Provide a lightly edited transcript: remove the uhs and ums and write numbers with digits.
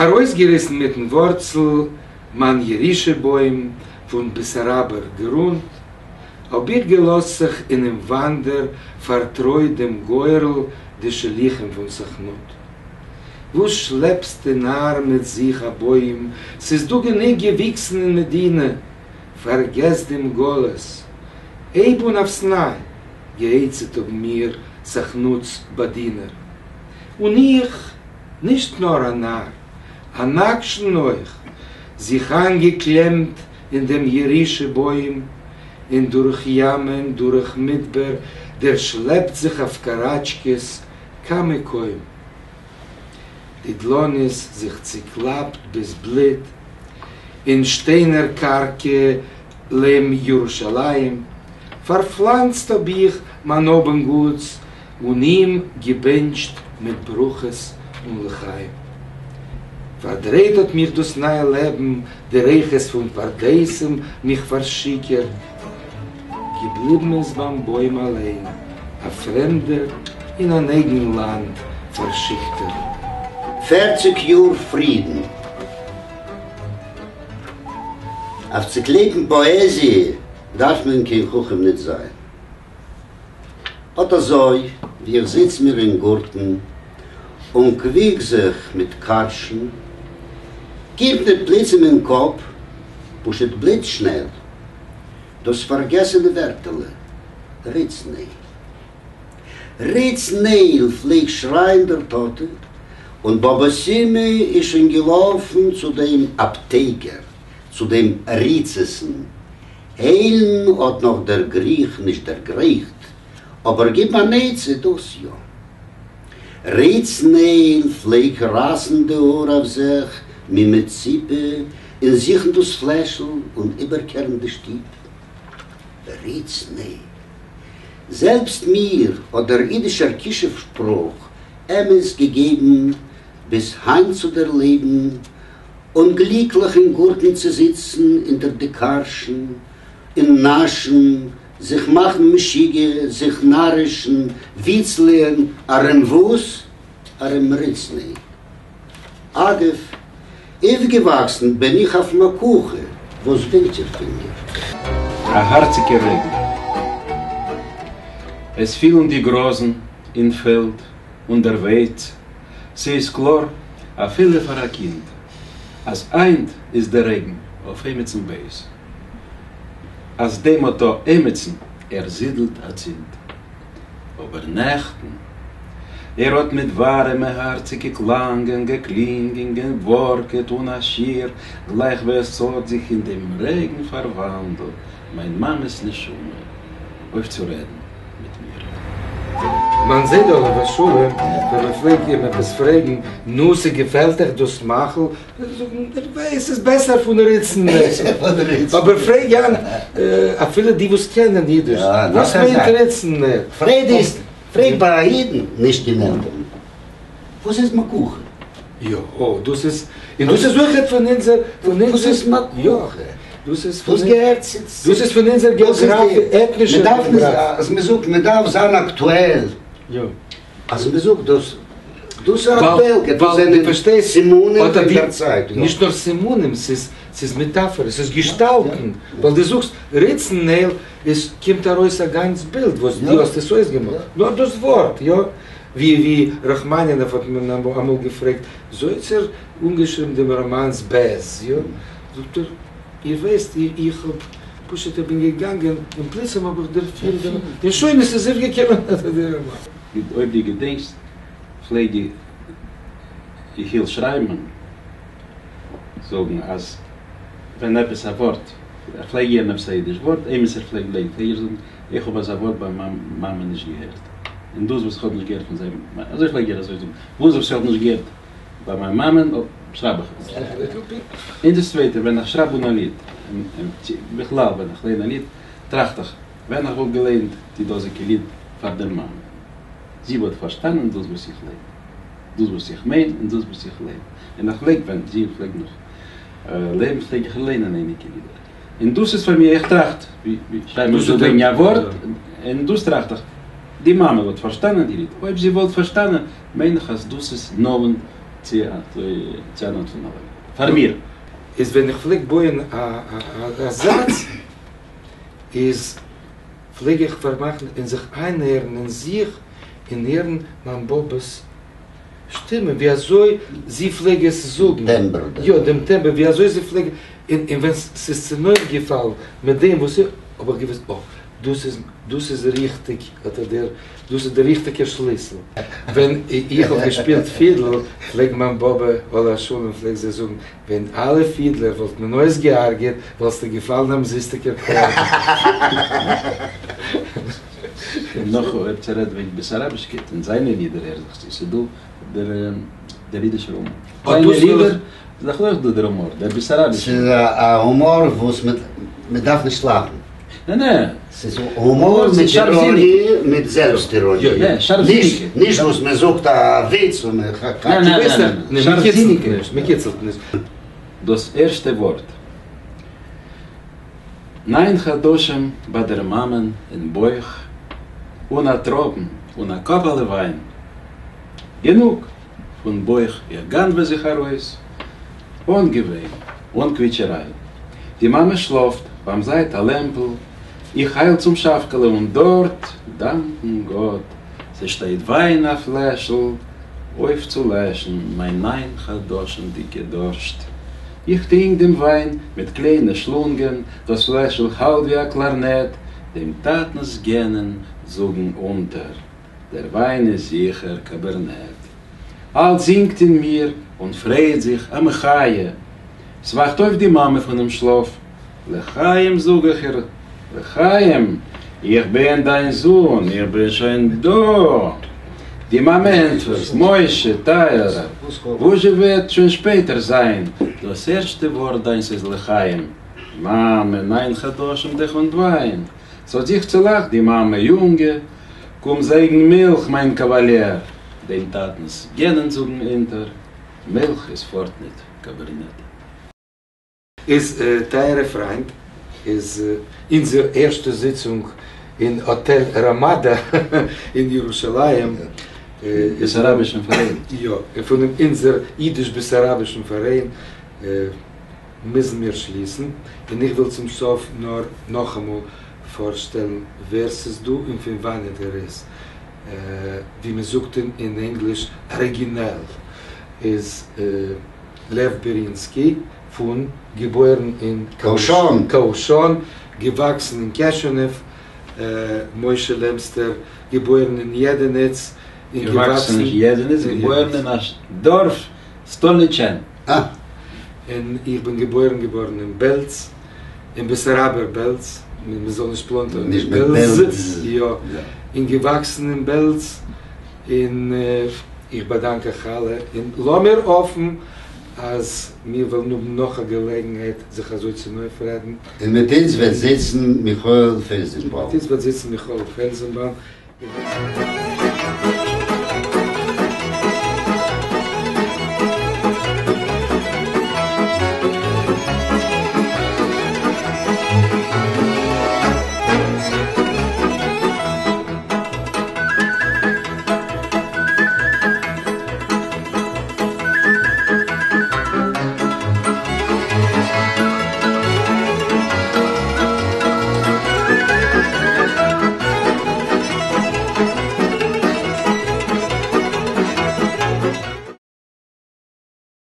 אַרויסגעריסן מיטן וואָרצל מײַן ירושה-בוים פֿון בעסאַראַבער גרונט, האָב איך געלאָזט זיך אינעם וואַנדער, פֿאַרטרויט דעם גורל די שליחים פֿון סוכנות. וואָס שלעפּסטו, נאַר, מיט זיך אַ בוים? ס'איז דאָ גענוג געוויקסן אין מדינה. פֿאַרגעס דעם גלות, הייב אָן אויפֿס נײַ, געעצהט האָבן מיר סוכנותס באַדינער. און איך, נישט נאָר אַ נאַר, אַן עקשן אויך, זיך אײַנגעקלעמט אין דעם ירושה-בוים און דורך ימען, דורך מדבר, דערשלעפּט זיך אויף קאַראַטשקעס קיין מקום. די דלאָניעס זיך צעקלאַפּט ביז בלוט אין שטיינער קרקע לעם ירושלים, פאַרפלאַנצט האָב איך מיין האָב און גוטס און אים געבענטשט מיט ברכות און לחיים. פארדרייט האט מיך דאס נייע לעבן, די ריחות פון פרדסים מיך פארשיכורט. געבליבן איז ביים בוים אליין, א פרעמדער אין אן אייגן לאנד פארשיקטער. פערציג יאר פרידן. אויף צו קלעפן פאעזיע דארף מען קיין חכם ניט זיין. אָט אַזױ, װי איך זיץ מיר אין גאָרטן און קװיק זיך מיט קאַרשן, קומט מיר פּלוצעם אין קאָפּ, פּשוט בליץ-שנעל, דאָס פֿאַרגעסענע װערטעלע, ריצנעל. ריצנעל! פֿלעגט שרײַען דער טאַטע, און באָבע סימע איז שױן געלאָפֿן צו דעם אַפּטײקער, צו דעם ריצעסן, היילן האט נאך דער גריך נישט דערגרייכט, אבער גיבן אן עצה דאס יא. ריצנעל פלעג רייסן די האר אויף זיך ממצופה און זוכן דאס פלעשל און איבערקערן די שטוב. ריצנעל. זעלבסט מיר האט דער אידישער כישוף שפרוך אמת געגעבן ביז היינט צו דערלעבן און גליקלעך אין גאָרטן צו זיצן אונטער די קאַרשן און נאַשן, זיך מאַכן משוגע, זיך נאַרישן, וויצלען, אַרום וואָס? אַרום ריצנעל. אַגבֿ, אויפֿגעוואַקסן בין איך אויף מקוכה, וואָס ווילט איר פֿון מיר? אַ האַרציקער רעגן. עס פֿילן די גראָזן אין פֿעלד און דער ווייץ. ס'איז קלאר אפילו פאר א קינד אז היינט איז דער רעגן אויף עמיצן בייז, אז דעם אט א עמיצן ער זידלט אצינד. אבער נעכטן ער האט מיט ווארעמע הארציגע קלאנגען געקלינגען געווארקעט אן א שיעור, גלייך ווי עס האט זיך אין דעם רעגן פארוואנדלט מיין מאמע'ס נשמה אויף צו רעדן מיט מיר. מיין זיידע עליו השלום ווען מען פלעגט איהם עפעס פרעגן, נו ס'געפעלט אייך דאס מאכל? פלעגט ער זאגן, איך ווייס, ס'איז בעסער פון ריצן. אבער פרעג היינט אפילו די וואס קענען אידיש, וואס מיינט ריצן? פרעג ביי א אידן, נישט אין עלטערן, וואס איז מקוה? יא, דאס איז, און דאס איז אויכעט פון אונזער, פון אונזער, וואס איז מקוה? דאס איז פון, דאס איז פון אונזער געאגראפיע, עטנישע געאגראפיע. אז מען זאגט מען דארף זיין אקטועל, יא. אז מען זאגט דאס, דאס איז אקטועל, דאס זענען סימנים פון דער צייט. נישט נאר סימנים, ס'איז, ס'איז מעטאפארס, ס'איז געשטאלטן, ווייל דו זאגסט ריצן-נעל, עס קומט ארויס א גאנץ בילד וואס דו האסט עס אויסגעמאלט, נאר דאס ווארט, יא. ווי ווי ראכמאנינאוו האט מען אמאל געפרעגט, וויאזוי האט ער אנגעשריבן דעם ראמאנס בעז, יא? זאגט ער, איר ווייסט, איך האב פשוט איך בין געגאנגען און פלוצים האב איך דערפילט דעם, און שוין עס איז אויפגעקומען דער ראמאן. אויב דו געדענקסט פלעג יחיאל שרייבמאן זאגן אז ווען עפעס א ווארט, ער פלעג הערן עפעס א אידיש ווארט, עימיצער פלעגט לייגן, פלעג ער זאגן, איך האב אזא ווארט ביי מיין מאמע נישט געהערט, און דאס וואס איך האב נישט געהערט פון זיי, אזוי פלעג ער אזוי זאגן, וואס וואס איך האב נישט געהערט ביי מיין מאמען, שרייב איך נישט. און דאס צווייטע, ווען איך שרייב אן א ליד, בכלל ווען איך לערן א ליד, טראכט איך, ווען איך וואלט געלערנט די דאזיגע ליד פאר דער מאמע, זי וואלט פארשטאנען דאס וואס איך לערן, דאס וואס איך מיין און דאס וואס איך לערן. און איך פלעג, ווען זי פלעגט נאך לעבן, פלעג איך לערנען אייניגע לידער. און דאס איז פאר מיר, איך טראכט, ווי שרייבן מיר דא וועגן א ווארט, און דאס טראכט איך, די מאמע וואלט פארשטאנען די ליד, אויב זי וואלט פארשטאנען, מיין איך אז דאס איז נאענט צו צו אן נאציאנאלע פאר מיר. איז ווען איך פלעג בויען א זאץ איז פלעג איך פארמאכן און זיך איינהערן אין זיך און הערן מיין באבע'ס שטימע ווי אזוי זי פלעג עס זאגן, יא דעם טעמבער ווי אזוי זי פלעג, און ווען ס'איז צונויפגעפאלן מיט דעם וואס איך האב איך געוואוסט אה דאס איז דאס איז ריכטיג אט דער דאס איז דער ריכטיגער שליסל. ווען איך האב געשפילט פידל פלעג מיין באבע עליה השלום פלעג זי זאגן ווען אלע פידלער וואלט מען אויסגעהארגעט וואלסטו געפאלן אומזיסטיגער קרבן. און נאך אויב צו רעדן וועגן בעסאראבישקייט אין זיינע לידער הער זיך צו ס'איז דא דער דער אידישער הומאר. זיינע לידער איז דאך אויך דא דער הומאר דער בעסאראבישער. ס'איז א הומאר וואס מען דארף נישט לאכן. נע נע. ס'איז הומאר מיט איראניע מיט זעלבסט איראניע. נישט וואס מען זאגט א וויץ און מען כאפט. נע נע נע נע. שארפזיניגע. מען קיצלט נישט. דאס ערשטע ווארט. ניין חדשים ביי דער מאמען אין בויך, אן א טראפן, אן א קאפעלע וויין. גענוג! פון בויך איך גנב'ע זיך ארויס, אן געוויין, אן קוויטשעריי. די מאמע שלאפט, ביים זייט א לעמפל, איך הייל צום שאפקעלע און דארט, דאנקן גאט, ס'שטייט וויין א פלעשל, אויפצולעשן מיין ניין חדשים'דיגע דורשט. איך טרינק דעם וויין מיט קליינע שלונגען, דאס פלעשל האלט ווי א קלארנעט, דעם טאטנ'ס גענען זאגן אונטער, דער וויין איז זיכער קאבערנעט. אלץ זינגט אין מיר און פרייט זיך, א מחיה! ס'וואכט אויף די מאמע פונעם שלאף, לחיים זאג איך איר, לחיים, איך בין דיין זון, איך בין שוין דא! די מאמע ענטפערט, משה טייערער, וואזשע וועט שוין שפעטער זיין, דאס ערשטע ווארט דיינס איז לחיים, מאמע, ניין חדשים דיך און וויין, ס'האט זיך צולאכט די מאמע, יונגע, קום זייגן מילך מיין קאוואליער, דעם טאטנס גענען זאגן אונטער, מילך איז פארט ניט קאבערנעט. איז טייערע פריינט, איז אונזער ערשטע זיצונג אין האטעל ראמאדא אין ירושלים. בעסאראבישן פאראיין. יא, פונעם אונזער אידיש-בעסאראבישן פאראיין מוזן מיר שליסן, און איך וויל צום סוף נאר נאכאמאל פארשטעלן ווער ס'איז דא און פון וואנעט ער איז. ווי מ'זאגט אין ענגליש אריגינעל איז לעוו בערינסקי פון געבוירן אין קאושאן, געוואקסן אין קעשענעוו, משה לעמסטער, געבוירן אין יעדעניץ, און געוואקסן נישט יעדעניץ, געבוירן אין א דארף סטאליטשען. אה. און איך בין געבוירן געווארן אין בעלז, אין בעסאראבער בעלז, מען זאל נישט פלאנטערן מיט בעלז, יא, און געוואקסן אין בעלז, און איך באדאנק אייך אלע, און לאמיר האפן אז מיר וועלן האבן נאך א געלעגנהייט זיך אזוי צונויפרעדן. און מיט אונז וועט זיצן מיכאל פעלזענבאום. מיט אונז וועט זיצן מיכאל פעלזענבאום.